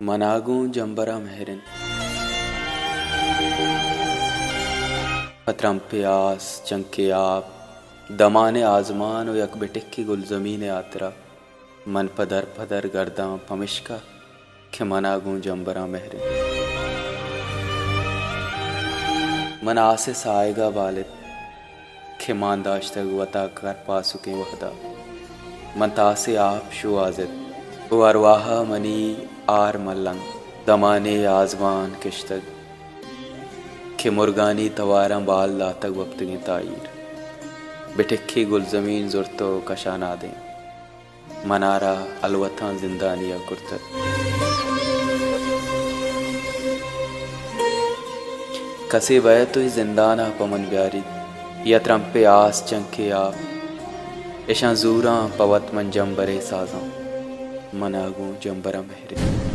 منا گوں جمبراں مہر انت۔ پہ ترمپے آس، چنکے آپ، دمانے آزمان و یک بٹکے گلزمینے ہاترا من پدر پدر گرداں، پمشکا کہ منا گوں جمبراں مہر انت۔ من آسے ساہگا بالت کہ مان داشتگ وتا کرپاسکیں وہدا۔ من تاسے آپ شوہازت و ارواہا منی آر ملنگ۔ دمانے آزمان کشتگ کہ مرگانی تواراں بال داتگ وپتگیں تاہیر۔ بٹکے گلزمین زرت و کشانادیں منارا الوتاں زندانیا کرتگ۔ کسے بئیت و اے زندانا پہ من بیاریت، یا ترمپے آس چنکے آپ، اشاں زوراں پہ وت من جمبرے سازاں۔ منا گوں جمبراں مہر انت۔